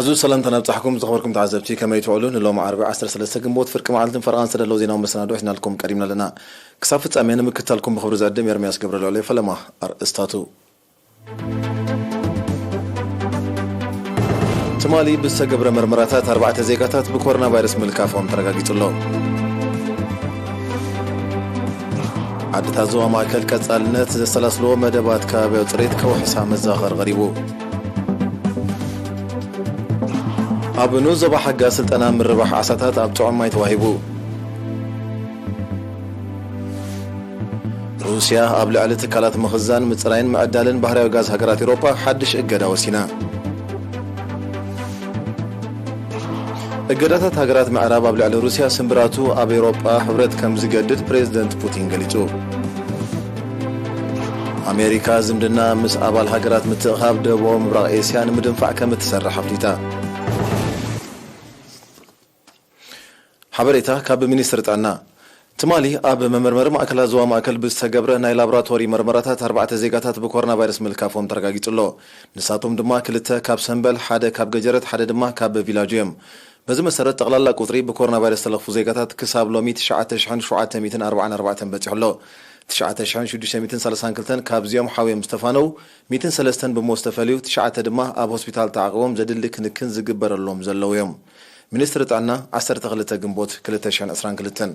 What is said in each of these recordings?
ኣዝዩ ሰላምታ ናብጻሕኩም ዝኸበርኩም ተዓዘብቲ፣ ከመይ ትውዕሉ? ንሎሚ ዓርቢ ዓሰርተ ሰለስተ ግንቦት ፍርቂ መዓልትን ፈረቓን ዝተዳለዉ ዜናዊ መሰናዶ ሒዝናልኩም ቀሪብና ኣለና። ክሳብ ፍጻሜ ንምክትታልኩም ብኽብሪ ዝዕድም ኤርምያስ ገብረልዑል እየ። ፈለማ ኣርእስታቱ። ትማሊ ብዝተገብረ መርመራታት ኣርባዕተ ዜጋታት ብኮሮና ቫይረስ ምልካፎም ተረጋጊጹ ኣሎ። ዓድታት ዞባ ማእከል ቀጻልነት ዘሰላስልዎ መደባት ከባብያዊ ጽሬት ከውሕሳ መዘኻኸሪ ቀሪቡ። ኣብ ንኡስ ዞባ ሓጋዝ ስልጠና ምርባሕ ዓሳታት ኣብ ጥዑም ማይ ተዋሂቡ። ሩስያ ኣብ ልዕሊ ትካላት ምኽዛን፣ ምጽራይን ምዕዳልን ባህርያዊ ጋዝ ሃገራት ኤውሮጳ ሓድሽ እገዳ ወሲና። እገዳታት ሃገራት ምዕራብ ኣብ ልዕሊ ሩስያ ስምብራቱ ኣብ ኤውሮጳ ሕብረት ከም ዝገድድ ፕሬዝደንት ፑቲን ገሊጹ። ኣሜሪካ ዝምድና ምስ ኣባል ሃገራት ምትእኻብ ደቡባዊ ምብራቕ ኤስያ ንምድንፋዕ ከም እትሰርሕ ኣፍሊጣ። ሓበሬታ ካብ ሚኒስትሪ ጥዕና። ትማሊ ኣብ መመርመሪ ማእከላት ዞባ ማእከል ብዝተገብረ ናይ ላቦራቶሪ መርመራታት ኣርባዕተ ዜጋታት ብኮሮና ቫይረስ ምልካፎም ተረጋጊጹ ኣሎ። ንሳቶም ድማ ክልተ ካብ ሰምበል፣ ሓደ ካብ ገጀረት፣ ሓደ ድማ ካብ ቪላጆ እዮም። በዚ መሰረት ጠቕላላ ቁጽሪ ብኮሮና ቫይረስ ዝተለኽፉ ዜጋታት ክሳብ ሎሚ ትሽዓተ ሽሕን ሸውዓተ ሚእትን ኣርባዓን ኣርባዕተን በጺሑ ኣሎ። ትሽዓተ ሽሕን ሽዱሽተ ሚእትን ሰላሳን ክልተን ካብዚኦም ሓውዮም ዝተፋነው፣ ሚእትን ሰለስተን ብሞት ዝተፈልዩ፣ ትሽዓተ ድማ ኣብ ሆስፒታል ተዓቕቦም ዘድሊ ክንክን ዝግበረሎም ዘለዉ እዮም። ሚኒስትሪ ጥዕና፣ ዓሰርተ ክልተ ግንቦት ክልተ ሽሕን ዕስራን ክልተን።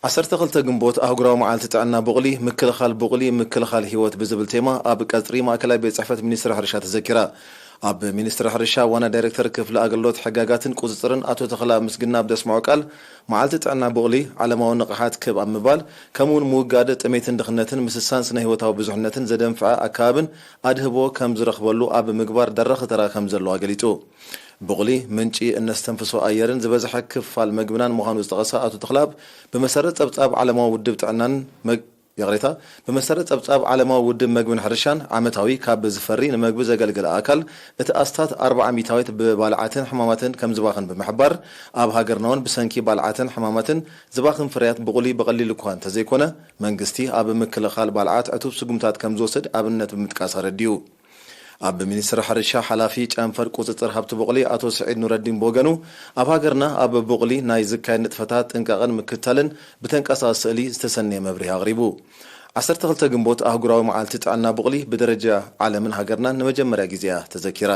ዓሰርተ ክልተ ግንቦት ኣህጉራዊ መዓልቲ ጥዕና ቡቕሊ፣ ምክልኻል ቡቕሊ፣ ምክልኻል ህይወት ብዝብል ቴማ ኣብ ቀጽሪ ማእከላይ ቤት ጽሕፈት ሚኒስትሪ ሕርሻ ተዘኪራ። ኣብ ሚኒስትሪ ሕርሻ ዋና ዳይሬክተር ክፍሊ ኣገልግሎት ሕጋጋትን ቁጽጽርን ኣቶ ተኽላ ምስግና ኣብ ዘስምዖ ቃል፣ መዓልቲ ጥዕና ቡቕሊ ዓለማዊ ንቕሓት ክብ ኣብ ምባል፣ ከምኡውን ምውጋድ ጥሜትን ድኽነትን ምስሳን ስነ ህይወታዊ ብዙሕነትን ዘደንፍዐ ኣከባብን ኣድህቦ ከም ዝረኽበሉ ኣብ ምግባር ደራኺ ተራ ከም ዘለዋ ገሊጹ። ቡቕሊ ምንጪ እነስተንፍሶ ኣየርን ዝበዝሐ ክፋል መግብናን ምዃኑ ዝጠቐሰ ኣቶ ተኽላብ፣ ብመሰረት ጸብጻብ ዓለማዊ ውድብ ጥዕናን መግ-፣ ይቕሬታ፣ ብመሰረት ጸብጻብ ዓለማዊ ውድብ መግብን ሕርሻን ዓመታዊ ካብ ዝፈሪ ንመግቢ ዘገልግል ኣካል እቲ ኣስታት ኣርብዓ ሚእታዊት ብባልዓትን ሕማማትን ከም ዝባኽን ብምሕባር፣ ኣብ ሃገርና እውን ብሰንኪ ባልዓትን ሕማማትን ዝባኽን ፍርያት ቡቕሊ ብቐሊሉ እኳ እንተዘይኮነ፣ መንግስቲ ኣብ ምክልኻል ባልዓት ዕቱብ ስጉምታት ከም ዝወስድ ኣብነት ብምጥቃስ ኣረዲኡ። ኣብ ሚኒስትሪ ሕርሻ ሓላፊ ጨንፈር ቁጽጽር ሃብቲ ቡቕሊ ኣቶ ስዒድ ኑረዲን ብወገኑ፣ ኣብ ሃገርና ኣብ ቡቕሊ ናይ ዝካየድ ንጥፈታት ጥንቃቐን ምክትታልን ብተንቀሳቓሲ ስእሊ ዝተሰነየ መብርሂ ኣቕሪቡ። ዓሰርተ ክልተ ግንቦት ኣህጉራዊ መዓልቲ ጥዕና ቡቕሊ ብደረጃ ዓለምን ሃገርናን ንመጀመርያ ግዜ እያ ተዘኪራ።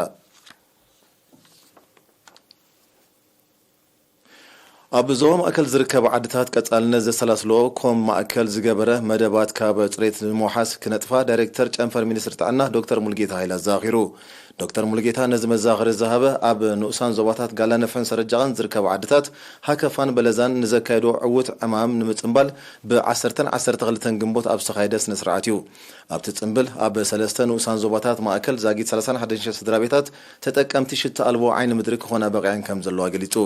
ኣብ ዞባ ማእከል ዝርከባ ዓድታት ቀጻልነት ዘሰላስልኦ ኮም ማእከል ዝገበረ መደባት ከባቢ ጽሬት ንምውሓስ ክነጥፋ ዳይሬክተር ጨንፈር ሚኒስትሪ ጥዕና ዶክተር ሙሉጌታ ሃይለ ኣዘኻኺሩ። ዶክተር ሙሉጌታ ነዚ መዘኻኸሪ ዝሃበ ኣብ ንኡሳን ዞባታት ጋላነፍሕን ሰረጃቓን ዝርከባ ዓድታት ሃከፋን በለዛን ንዘካየዶ ዕዉት ዕማም ንምጽንባል ብዓሰርተን ዓሰርተ ክልተን ግንቦት ኣብ ዝተኻየደ ስነ ስርዓት እዩ። ኣብቲ ጽምብል ኣብ ሰለስተ ንኡሳን ዞባታት ማእከል ዛጊት ሰላሳን ሓደን ሽሕ ስድራ ቤታት ተጠቀምቲ ሽታ ኣልቦ ዓይኒ ምድሪ ክኾና በቒዐን ከም ዘለዋ ገሊጹ።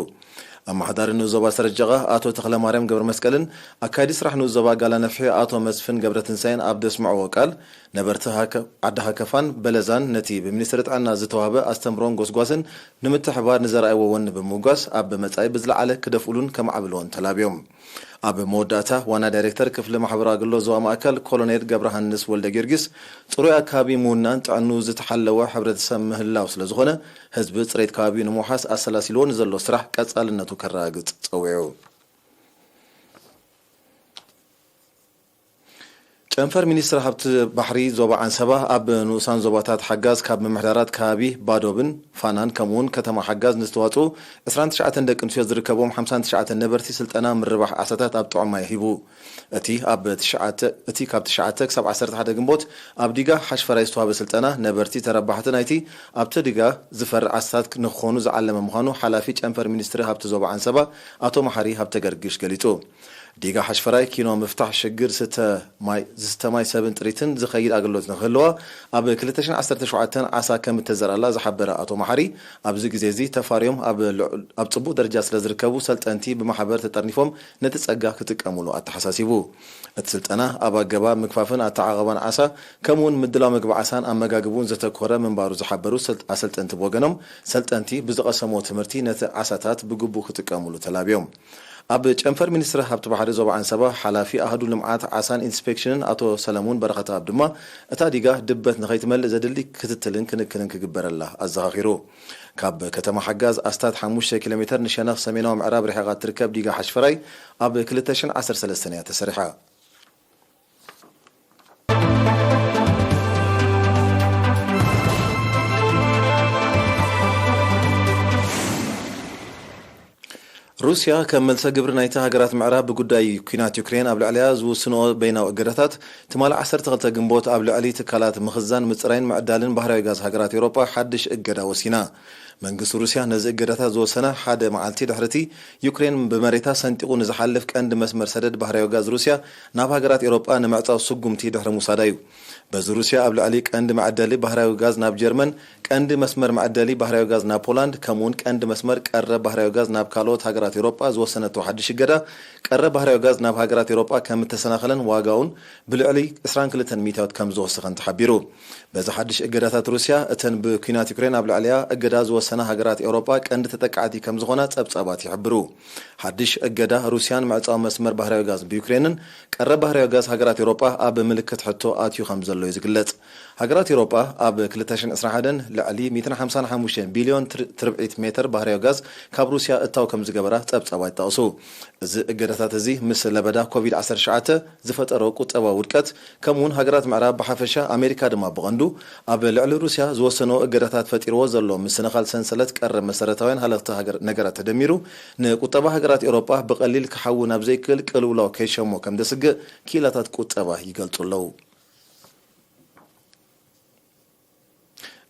ኣመሓዳሪ ንኡስ ዞባ ሰረጃቓ ኣቶ ተኽለማርያም ገብረመስቀልን ኣካያዲ ስራሕ ንኡስ ዞባ ጋላነፍሒ ኣቶ መስፍን ገብረትንሳኤን ኣብ ዘስምዕዎ ቃል፣ ነበርቲ ሃከ-፣ ዓዲ ሃከፋን በለዛን ነቲ ብሚኒስትሪ ጥዕና ዝተዋህበ ኣስተምህሮን ጎስጓስን ንምትሕብባር ንዘርኣይዎ ወኒ ብምውጋስ፣ ኣብ መጻኢ ብዝለዓለ ክደፍኡሉን ከማዕብልዎን ተላብዮም። ኣብ መወዳእታ ዋና ዳይሬክተር ክፍሊ ማሕበራዊ ኣገልግሎት ዞባ ማእከል ኮሎኔል ገብረሃንስ ወልደ ጊዮርጊስ፣ ጽሩይ ኣከባቢ ምውናን ጥዕንኡ ዝተሓለወ ሕብረተሰብ ምህላው ስለ ዝኾነ፣ ህዝቢ ጽሬት ከባቢኡ ንምውሓስ ኣሰላሲልዎ ንዘሎ ስራሕ ቀጻልነቱ ከረጋግጽ ጸዊዑ። ጨንፈር ሚኒስትሪ ሃብቲ ባሕሪ ዞባ ዓንሰባ ኣብ ንኡሳን ዞባታት ሓጋዝ ካብ ምምሕዳራት ከባቢ ባዶብን ፋናን ከምኡውን ከተማ ሓጋዝ ንዝተዋጽኡ ዕስራን ትሽዓተን ደቂ ኣንስትዮ ዝርከብዎም ሓምሳን ትሽዓተን ነበርቲ ስልጠና ምርባሕ ዓሳታት ኣብ ጥዑም ማይ ሂቡ። እቲ ኣብ ትሽዓተ፣ እቲ ካብ ትሽዓተ ክሳብ ዓሰርተ ሓደ ግንቦት ኣብ ዲጋ ሓሽፈራይ ዝተዋህበ ስልጠና ነበርቲ ተረባሕቲ ናይቲ ኣብቲ ዲጋ ዝፈሪ ዓሳታት ንክኾኑ ዝዓለመ ምዃኑ ሓላፊ ጨንፈር ሚኒስትሪ ሃብቲ ዞባ ዓንሰባ ኣቶ መሓሪ ሃብተገርግሽ ገሊጹ። ዲጋ ሓሽፈራይ ኪኖ ምፍታሕ ሽግር ስተ ማይ፣ ዝስተ ማይ ሰብን ጥሪትን ዝኸይድ ኣገልግሎት ንክህልዋ ኣብ ክልተ ሽሕን ዓሰርተ ሸውዓተን ዓሳ ከም እተዘርኣላ ዝሓበረ ኣቶ መሓሪ፣ ኣብዚ ግዜ እዚ ተፋርዮም ኣብ ልዑል፣ ኣብ ጽቡቕ ደረጃ ስለ ዝርከቡ ሰልጠንቲ ብማሕበር ተጠርኒፎም ነቲ ጸጋ ክጥቀሙሉ ኣተሓሳሲቡ። እቲ ስልጠና ኣብ ኣገባብ ምግፋፍን ኣተዓቐባን ዓሳ ከምኡውን ምድላው ምግቢ ዓሳን ኣመጋግብኡን ዘተኮረ ምንባሩ ዝሓበሩ ሰልጥ-፣ ኣሰልጠንቲ ብወገኖም፣ ሰልጠንቲ ብዝቐሰምዎ ትምህርቲ ነቲ ዓሳታት ብግቡእ ክጥቀሙሉ ተላብዮም። ኣብ ጨንፈር ሚኒስትሪ ሃብቲ ባሕሪ ዞባ ዓንሰባ ሓላፊ ኣሃዱ ልምዓት ዓሳን ኢንስፔክሽንን ኣቶ ሰለሙን በረኸተኣብ ድማ፣ እታ ዲጋ ድበት ንኸይትመልእ ዘድሊ ክትትልን ክንክንን ክግበረላ ኣዘኻኺሩ። ካብ ከተማ ሓጋዝ ኣስታት ሓሙሽተ ኪሎ ሜተር ንሸነኽ ሰሜናዊ ምዕራብ ርሒቓ እትርከብ ዲጋ ሓሽፈራይ ኣብ ክልተ ሽሕን ዓሰርተ ሰለስተን እያ ተሰሪሓ። ሩስያ ከም መልሰ ግብሪ ናይቲ ሃገራት ምዕራብ ብጉዳይ ኲናት ዩክሬን ኣብ ልዕሊያ ዝውስንኦ በይናዊ እገዳታት፣ ትማሊ ዓሰርተ ክልተ ግንቦት ኣብ ልዕሊ ትካላት ምኽዛን፣ ምጽራይን ምዕዳልን ባህርያዊ ጋዝ ሃገራት ኤውሮጳ ሓድሽ እገዳ ወሲና። መንግስቲ ሩስያ ነዚ እገዳታት ዝወሰነ ሓደ መዓልቲ ድሕሪቲ ዩክሬን ብመሬታ ሰንጢቑ ንዝሓልፍ ቀንዲ መስመር ሰደድ ባህርያዊ ጋዝ ሩስያ ናብ ሃገራት ኤውሮጳ ንምዕጻው ስጉምቲ ድሕሪ ምውሳዳ እዩ። በዚ ሩስያ ኣብ ልዕሊ ቀንዲ መዐደሊ ባህርያዊ ጋዝ ናብ ጀርመን፣ ቀንዲ መስመር መዐደሊ ባህርያዊ ጋዝ ናብ ፖላንድ፣ ከምኡውን ቀንዲ መስመር ቀረብ ባህርያዊ ጋዝ ናብ ካልኦት ሃገራት ኤውሮጳ ዝወሰነቶ ሓድሽ እገዳ፣ ቀረብ ባህርያዊ ጋዝ ናብ ሃገራት ኤውሮጳ ከም እተሰናኸለን ዋጋውን ብልዕሊ ዕስራን ክልተን ሚእታዊት ከም ዝወሰኸን ተሓቢሩ። በዚ ሓድሽ እገዳታት ሩስያ፣ እተን ብኲናት ዩክሬን ኣብ ልዕሊያ እገዳ ዝወሰና ሃገራት ኤውሮጳ ቀንዲ ተጠቃዕቲ ከም ዝኾና ጸብጻባት ይሕብሩ። ሓድሽ እገዳ ሩስያን ምዕጻው መስመር ባህርያዊ ጋዝ ብዩክሬንን ቀረብ ባህርያዊ ጋዝ ሃገራት ኤውሮጳ ኣብ ምልክት ሕቶ ኣትዩ ከም ዘሎ እዩ ዝግለጽ። ሃገራት ኤውሮጳ ኣብ ክልተ ሽሕን ዕስራን ሓደን ልዕሊ ሚእትን ሓምሳን ሓሙሽተን ቢልዮን ትር-፣ ትርብዒት ሜትር ባህርያዊ ጋዝ ካብ ሩስያ እታው ከም ዝገበራ ጸብጻባት ይጠቕሱ። እዚ እገዳታት እዚ ምስ ለበዳ ኮቪድ ዓሰርተ ትሽዓተ ዝፈጠሮ ቁጠባዊ ውድቀት፣ ከምኡውን ሃገራት ምዕራብ ብሓፈሻ ኣሜሪካ ድማ ብቐንዱ ኣብ ልዕሊ ሩስያ ዝወሰኖ እገዳታት ፈጢርዎ ዘሎ ምስንኻል ሰንሰለት ቀረብ መሰረታውያን ሃለኽቲ ሃገር-፣ ነገራት ተደሚሩ፣ ንቁጠባ ሃገራት ኤውሮጳ ብቐሊል ክሓዊ ናብ ዘይክእል ቅልውላው ከይሸሞ ከም ዘስግእ ክኢላታት ቁጠባ ይገልጹ ኣለዉ።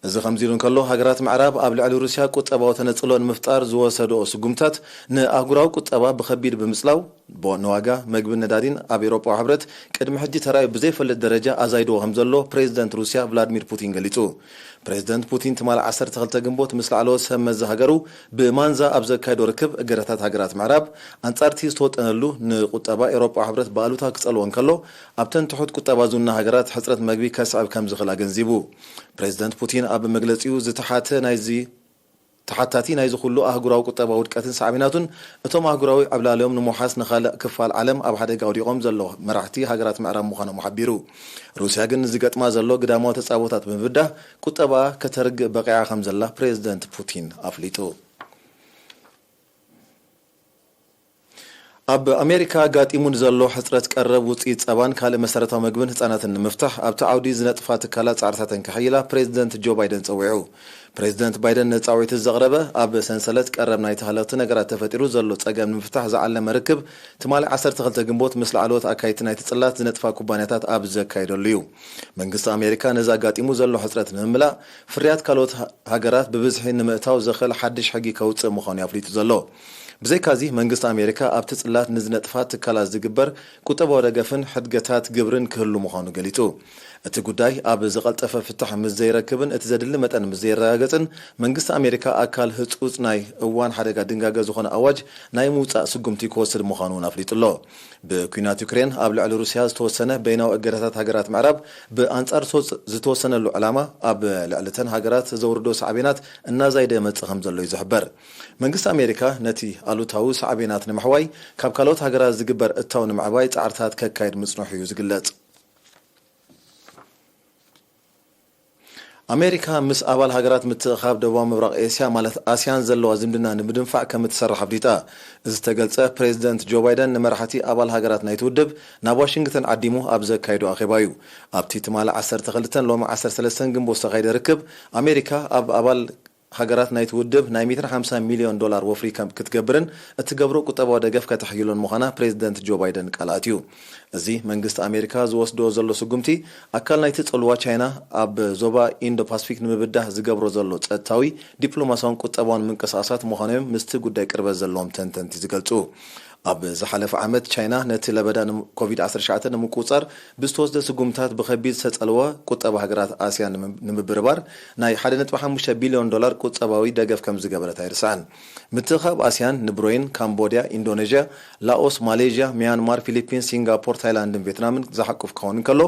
እዚ ከምዚ ኢሉ እንከሎ፣ ሃገራት ምዕራብ ኣብ ልዕሊ ሩስያ ቁጠባዊ ተነጽሎ ንምፍጣር ዝወሰድኦ ስጉምታት ንኣህጉራዊ ቁጠባ ብኸቢድ ብምጽላው፣ ቦ-፣ ንዋጋ መግብን ነዳዲን ኣብ ኤውሮጳዊ ሕብረት ቅድሚ ሕጂ ተራእዩ ብዘይፈልጥ ደረጃ ኣዛይድዎ ከም ዘሎ ፕሬዚደንት ሩስያ ቭላድሚር ፑቲን ገሊጹ። ፕሬዚደንት ፑቲን ትማሊ ዓሰርተ ክልተ ግንቦት ምስ ላዕለዎት ሰብ መዚ ሃገሩ ብማንዛ ኣብ ዘካየዶ ርክብ፣ እገዳታት ሃገራት ምዕራብ ኣንጻርቲ ዝተወጠነሉ ንቁጠባ ኤውሮጳዊ ሕብረት ብኣሉታ ክጸልዎ እንከሎ፣ ኣብተን ትሑት ቁጠባ ዝውንና ሃገራት ሕጽረት መግቢ ከስዕብ ከም ዝኽእል ኣገንዚቡ። ፕሬዚደንት ፑቲን ኣብ መግለጺኡ፣ ዝተሓተ ናይዚ፣ ተሓታቲ ናይዚ ኩሉ ኣህጉራዊ ቁጠባዊ ውድቀትን ሳዕቤናቱን እቶም ኣህጉራዊ ዕብላለዮም ንምውሓስ ንኻልእ ክፋል ዓለም ኣብ ሓደጋ ኣውዲቖም ዘለዉ መራሕቲ ሃገራት ምዕራብ ምዃኖም ሓቢሩ። ሩስያ ግን ንዝገጥማ ዘሎ ግዳማዊ ተጻቦታት ብምብዳህ ቁጠባኣ ከተርግእ በቒዓ ከም ዘላ ፕሬዚደንት ፑቲን ኣፍሊጡ። ኣብ ኣሜሪካ ኣጋጢሙ ንዘሎ ሕጽረት ቀረብ ውጽኢት ጸባን ካልእ መሰረታዊ መግብን ህጻናትን ንምፍታሕ፣ ኣብቲ ዓውዲ ዝነጥፋ ትካላት ጻዕርታተን ከሐይላ ፕሬዚደንት ጆ ባይደን ጸዊዑ። ፕሬዚደንት ባይደን ነዚ ጻውዒት እዚ ዘቕረበ፣ ኣብ ሰንሰለት ቀረብ ናይቲ ሃለኽቲ ነገራት ተፈጢሩ ዘሎ ጸገም ንምፍታሕ ዝዓለመ ርክብ፣ ትማሊ ዓሰርተ ክልተ ግንቦት ምስ ላዕለዎት ኣካየድቲ ናይቲ ጽላት ዝነጥፋ ኩባንያታት ኣብ ዘካየደሉ እዩ። መንግስቲ ኣሜሪካ ነዚ ኣጋጢሙ ዘሎ ሕጽረት ንምምላእ፣ ፍርያት ካልኦት ሃ-፣ ሃገራት ብብዝሒ ንምእታው ዘኽእል ሓድሽ ሕጊ ከውጽእ ምዃኑ እዩ ኣፍሊጡ ዘሎ። ብዘይካዚ፣ መንግስቲ ኣሜሪካ ኣብቲ ጽላት ንዝነጥፋ ትካላት ዝግበር ቁጠባዊ ደገፍን ሕድገታት ግብርን ክህሉ ምዃኑ ገሊጹ። እቲ ጉዳይ ኣብ ዝቐልጠፈ ፍታሕ ምስ ዘይረክብን እቲ ዘድሊ መጠን ምስ ዘየረጋገጽን፣ መንግስቲ ኣሜሪካ ኣካል ህጹጽ ናይ እዋን ሓደጋ ድንጋገ ዝኾነ ኣዋጅ ናይ ምውጻእ ስጉምቲ ክወስድ ምዃኑ እውን ኣፍሊጡ ኣሎ። ብኲናት ዩክሬን ኣብ ልዕሊ ሩስያ ዝተወሰነ በይናዊ እገዳታት ሃገራት ምዕራብ፣ ብኣንጻር ሶ-፣ ዝተወሰነሉ ዕላማ፣ ኣብ ልዕሊ እተን ሃገራት ዘውርዶ ሳዕቤናት እናዛይደ መጽእ ከም ዘሎ እዩ ዝሕበር። መንግስቲ ኣሜሪካ ነቲ ኣሉታዊ ሳዕቤናት ንምሕዋይ፣ ካብ ካልኦት ሃገራት ዝግበር እታው ንምዕባይ ጻዕርታት ከካይድ ምጽንሑ እዩ ዝግለጽ። ኣሜሪካ ምስ ኣባል ሃገራት ምትእኻብ ደቡባዊ ምብራቕ ኤስያ፣ ማለት ኣስያን፣ ዘለዋ ዝምድና ንምድንፋዕ ከም እትሰርሕ ኣፍሊጣ። እዚ ዝተገልጸ፣ ፕሬዚደንት ጆ ባይደን ንመራሕቲ ኣባል ሃገራት ናይቲ ውድብ ናብ ዋሽንግተን ዓዲሙ ኣብ ዘካየዶ ኣኼባ እዩ። ኣብቲ ትማሊ ዓሰርተ ክልተን ሎሚ ዓሰርተ ሰለስተን ግንቦት ዝተኻየደ ርክብ፣ ኣሜሪካ ኣብ ኣባል ሃገራት ናይቲ ውድብ ናይ ሚእትን ሓምሳን ሚልዮን ዶላር ወፍሪ ከም ክትገብርን እትገብሮ ቁጠባዊ ደገፍ ከተሕይሎን ምዃና ፕሬዚደንት ጆ ባይደን ቃል ኣትዩ። እዚ መንግስቲ ኣሜሪካ ዝወስዶ ዘሎ ስጉምቲ፣ ኣካል ናይቲ ጽልዋ ቻይና ኣብ ዞባ ኢንዶ ፓስፊክ ንምብዳህ ዝገብሮ ዘሎ ጸጥታዊ፣ ዲፕሎማሲያውን ቁጠባውን ምንቅስቓሳት ምዃኖም ምስቲ ጉዳይ ቅርበት ዘለዎም ተንተንቲ ዝገልጹ። ኣብ ዝሓለፈ ዓመት፣ ቻይና ነቲ ለበዳ ንም-፣ ኮቪድ ዓሰርተ ትሽዓተ ንምቁጽጻር ብዝተወስደ ስጉምታት ብኸቢድ ዝተጸልወ ቁጠባ ሃገራት ኣስያ ንምም-፣ ንምብርባር ናይ ሓደ ነጥቢ ሓሙሽተ ቢልዮን ዶላር ቁጠባዊ ደገፍ ከም ዝገበረት ኣይርሳዕን። ምትእኻብ ኣስያን ንብሮይን፣ ካምቦድያ፣ ኢንዶኔዥያ፣ ላኦስ፣ ማሌዥያ፣ ሚያንማር፣ ፊሊፒንስ፣ ሲንጋፖር፣ ታይላንድን ቬትናምን ዝሓቁፍ ክኸውን እንከሎ፣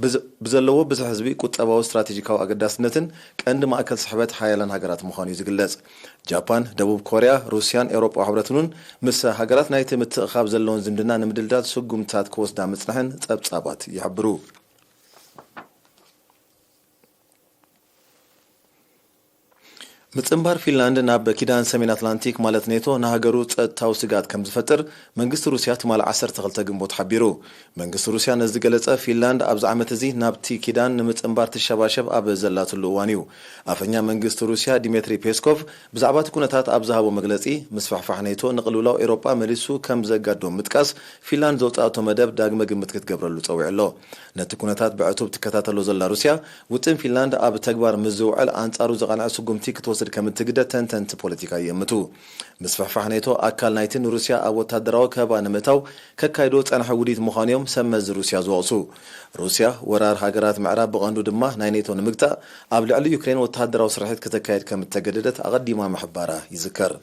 ብዝ-፣ ብዘለዎ ብዝሒ ህዝቢ፣ ቁጠባዊ ስትራቴጂካዊ ኣገዳስነትን ቀንዲ ማእከል ስሕበት ሓያላን ሃገራት ምዃኑ እዩ ዝግለጽ። ጃፓን፣ ደቡብ ኮርያ፣ ሩስያን ኤውሮጳዊ ሕብረትን እውን ምስ ሃገራት ናይቲ ምትእኻብ ዘለውን ዝምድና ንምድልዳል ስጉምታት ክወስዳ ምጽንሐን ጸብጻባት ይሕብሩ። ምጽንባር ፊንላንድ ናብ ኪዳን ሰሜን ኣትላንቲክ ማለት ኔቶ ንሃገሩ ጸጥታዊ ስግኣት ከም ዝፈጥር መንግስቲ ሩስያ ትማሊ ዓሰርተ ክልተ ግንቦት ሓቢሩ። መንግስቲ ሩስያ ነዚ ዝገለጸ፣ ፊንላንድ ኣብዚ ዓመት እዚ ናብቲ ኪዳን ንምጽንባር ትሸባሸብ ኣብ ዘላትሉ እዋን እዩ። ኣፈኛ መንግስቲ ሩስያ ዲሜትሪ ፔስኮቭ ብዛዕባ እቲ ኩነታት ኣብ ዝሃቦ መግለጺ፣ ምስፍሕፋሕ ኔቶ ንቅልውላው ኤውሮጳ መሊሱ ከም ዘጋድዶ ምጥቃስ፣ ፊንላንድ ዘውጻእቶ መደብ ዳግመ ግምት ክትገብረሉ ጸዊዑ ኣሎ። ነቲ ኩነታት ብዕቱብ ትከታተሎ ዘላ ሩስያ፣ ውጥን ፊንላንድ ኣብ ተግባር ምስ ዝውዕል ኣንጻሩ ዝቐንዐ ስጉምቲ ክትወስድ ከም እትግደድ ተንተንቲ ፖለቲካ ይእምቱ። ምስፍሕፋሕ ኔቶ ኣካል ናይቲ ንሩስያ ኣብ ወታደራዊ ከበባ ንምእታው ከካይዶ ዝጸንሐ ውዲት ምዃኑ እዮም ሰብ መዚ ሩስያ ዝወቕሱ። ሩስያ ወራር ሃገራት ምዕራብ ብቐንዱ ድማ ናይ ኔቶ ንምግታእ ኣብ ልዕሊ ዩክሬን ወታደራዊ ስርሒት ከተካይድ ከም እተገደደት ኣቐዲማ ምሕባራ ይዝከር።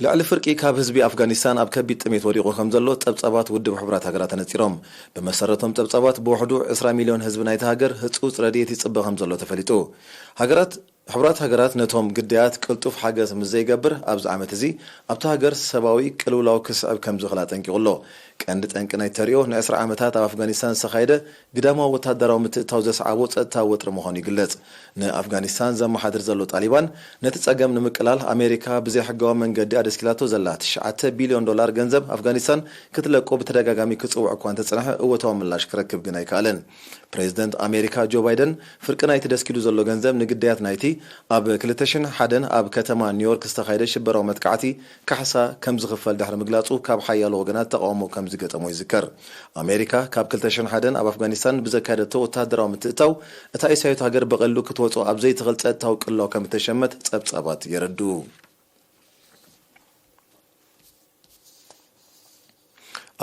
ልዕሊ ፍርቂ ካብ ህዝቢ ኣፍጋኒስታን ኣብ ከቢድ ጥሜት ወዲቑ ከም ዘሎ ጸብጻባት ውድብ ሕቡራት ሃገራት ኣነጺሮም። ብመሰረቶም ጸብጻባት ብውሕዱ ዕስራ ሚልዮን ህዝቢ ናይቲ ሃገር ህጹጽ ረድኤት ይጽበ ከም ዘሎ ተፈሊጡ። ሃገራት ሕቡራት ሃገራት ነቶም ግዳያት ቅልጡፍ ሓገዝ ምስ ዘይገብር ኣብዚ ዓመት እዚ ኣብቲ ሃገር ሰብኣዊ ቅልውላው ክስዕብ ከም ዝኽእል ኣጠንቂቑ ኣሎ። ቀንዲ ጠንቂ ናይ ተሪኦ ንዕስራ ዓመታት ኣብ ኣፍጋኒስታን ዝተኻየደ ግዳማዊ ወታደራዊ ምትእታው ዘስዓቦ ጸጥታዊ ወጥሪ ምዃኑ ይግለጽ። ንኣፍጋኒስታን ዘመሓድር ዘሎ ጣሊባን ነቲ ጸገም ንምቅላል ኣሜሪካ ብዘይሕጋዊ መንገዲ ኣደስኪላቶ ዘላ ትሽዓተ ቢልዮን ዶላር ገንዘብ ኣፍጋኒስታን ክትለቆ ብተደጋጋሚ ክጽውዕ እኳ እንተጸንሐ እወታዊ ምላሽ ክረክብ ግን ኣይከኣለን። ፕሬዚደንት ኣሜሪካ ጆ ባይደን ፍርቂ ናይቲ ደስኪሉ ዘሎ ገንዘብ ንግዳያት ናይቲ ኣብ ክልተ ሽሕን ሓደን ኣብ ከተማ ኒውዮርክ ዝተኻየደ ሽበራዊ መጥቃዕቲ ካሕሳ ከም ዝኽፈል ድሕሪ ምግላጹ ካብ ሓያሎ ወገናት ተቓውሞ ከም ዝገጠሞ ይዝከር። ኣሜሪካ ካብ ክልተ ሽሕን ሓደን ኣብ ኣፍጋኒስታን ብዘካየደቶ ወተሃደራዊ ምትእታው እታ ኤስያዊት ሃገር ብቐሊሉ ክትወጾ ኣብ ዘይትኽእል ጸጥታዊ ቅልውላው ከም እተሸመት ጸብጻባት የረድኡ።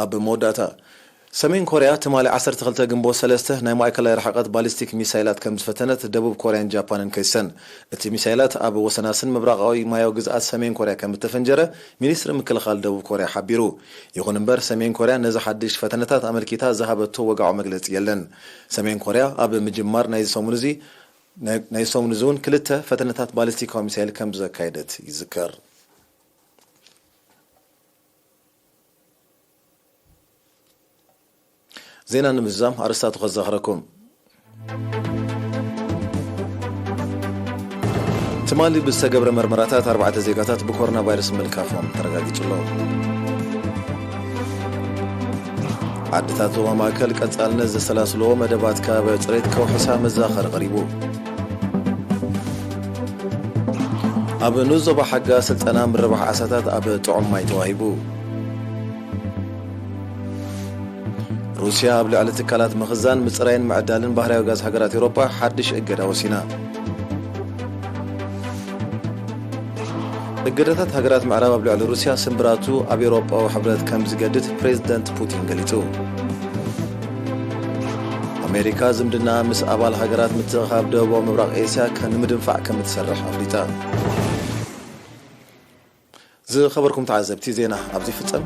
ኣብ መወዳእታ፣ ሰሜን ኮርያ ትማሊ ዓሰርተ ክልተ ግንቦት ሰለስተ ናይ ማእከላይ ርሕቀት ባሊስቲክ ሚሳይላት ከም ዝፈተነት ደቡብ ኮርያን ጃፓንን ከሲሰን። እቲ ሚሳይላት ኣብ ወሰናስን ምብራቓዊ ማያዊ ግዝኣት ሰሜን ኮርያ ከም እተፈንጀረ ሚኒስትሪ ምክልኻል ደቡብ ኮርያ ሓቢሩ። ይኹን እምበር፣ ሰሜን ኮርያ ነዚ ሓድሽ ፈተነታት ኣመልኪታ ዝሃበቶ ወግዓዊ መግለጺ የለን። ሰሜን ኮርያ ኣብ ምጅማር ናይዚ ሰሙን እዚ፣ ናይ፣ ናይ ሰሙን እዚ እውን ክልተ ፈተነታት ባሊስቲካዊ ሚሳይል ከም ዘካየደት ይዝከር። ዜና ንምዝዛም ኣርእስታቱ ከዘኽረኩም። ትማሊ ብዝተገብረ መርመራታት ኣርባዕተ ዜጋታት ብኮሮና ቫይረስ ምልካፎም ተረጋጊጹ ኣሎ። ዓድታት ዞባ ማእከል ቀጻልነት ዘሰላስልዎ መደባት ከባቢ ጽሬት ከውሕሳ መዘኻኸሪ ቀሪቡ። ኣብ ንኡስ ዞባ ሓጋ ስልጠና ምርባሕ ዓሳታት ኣብ ጥዑም ማይ ተዋሂቡ። ሩስያ ኣብ ልዕሊ ትካላት ምኽዛን፣ ምጽራይን ምዕዳልን ባህርያዊ ጋዝ ሃገራት ኤውሮጳ ሓድሽ እገዳ ወሲና። እገዳታት ሃገራት ምዕራብ ኣብ ልዕሊ ሩስያ ስምብራቱ ኣብ ኤውሮጳዊ ሕብረት ከም ዝገድድ ፕሬዚደንት ፑቲን ገሊጹ። ኣሜሪካ ዝምድና ምስ ኣባል ሃገራት ምትእኻብ ደቡባዊ ምብራቕ ኤስያ ከ-፣ ንምድንፋዕ ከም እትሰርሕ ኣፍሊጣ። ዝኸበርኩም ተዓዘብቲ፣ ዜና ኣብዚ ይፍጸም።